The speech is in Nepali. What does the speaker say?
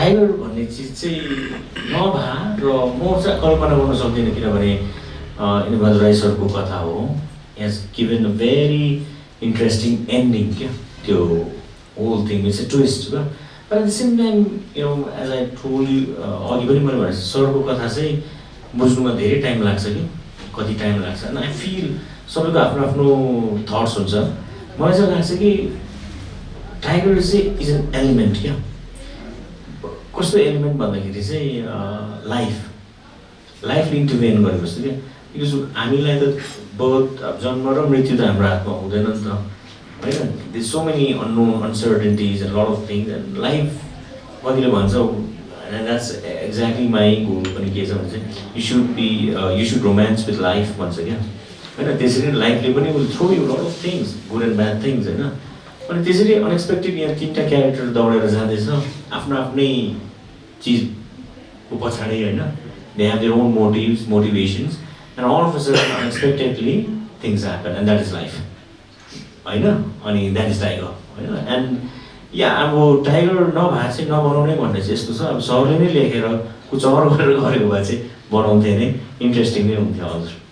टाइगर भन्ने चिज चाहिँ नभा र म चाहिँ कल्पना गर्न सक्दिनँ किनभने इन्द्रबहादुर राई सरको कथा हो has given a very interesting ending क्या त्यो whole thing it's a twist क्या but at the same time as I told you अघि पनि मैले भने सरको कथा चाहिँ बुझ्नुमा धेरै टाइम लाग्छ कि कति टाइम लाग्छ एन्ड आई फिल सबैको आफ्नो आफ्नो थट्स हुन्छ मलाई चाहिँ लाग्छ कि टाइगर चाहिँ इज एन एलिमेन्ट क्या कस्तो एलिमेन्ट भन्दाखेरि चाहिँ लाइफ इन्टरभेन गरेको जस्तो क्या बिकज हामीलाई त बर्थ जन्म र मृत्यु त हाम्रो हातमा हुँदैन नि त होइन the so many unknown uncertainties and lot of things and life कतिले भन्छ and that's exactly my goal पनि के छ भने चाहिँ you should romance with life भन्छ क्या होइन त्यसरी लाइफले पनि will throw you lot of things good and bad things होइन अनि त्यसरी अनएक्सपेक्टेड यहाँ तिनवटा क्यारेक्टर दौडेर जाँदैछ आफ्नो आफ्नै चिजको पछाडि होइन they have their own motivations and all of a sudden unexpectedly things happen and that is life होइन अनि द्याट इज टाइगर होइन एन्ड या अब टाइगर नभए चाहिँ नबनाउने भन्ने चाहिँ यस्तो छ अब सरले नै लेखेर कुचहर गरेर गरेको भए चाहिँ बनाउँथे नै इन्ट्रेस्टिङ नै हुन्थ्यो हजुर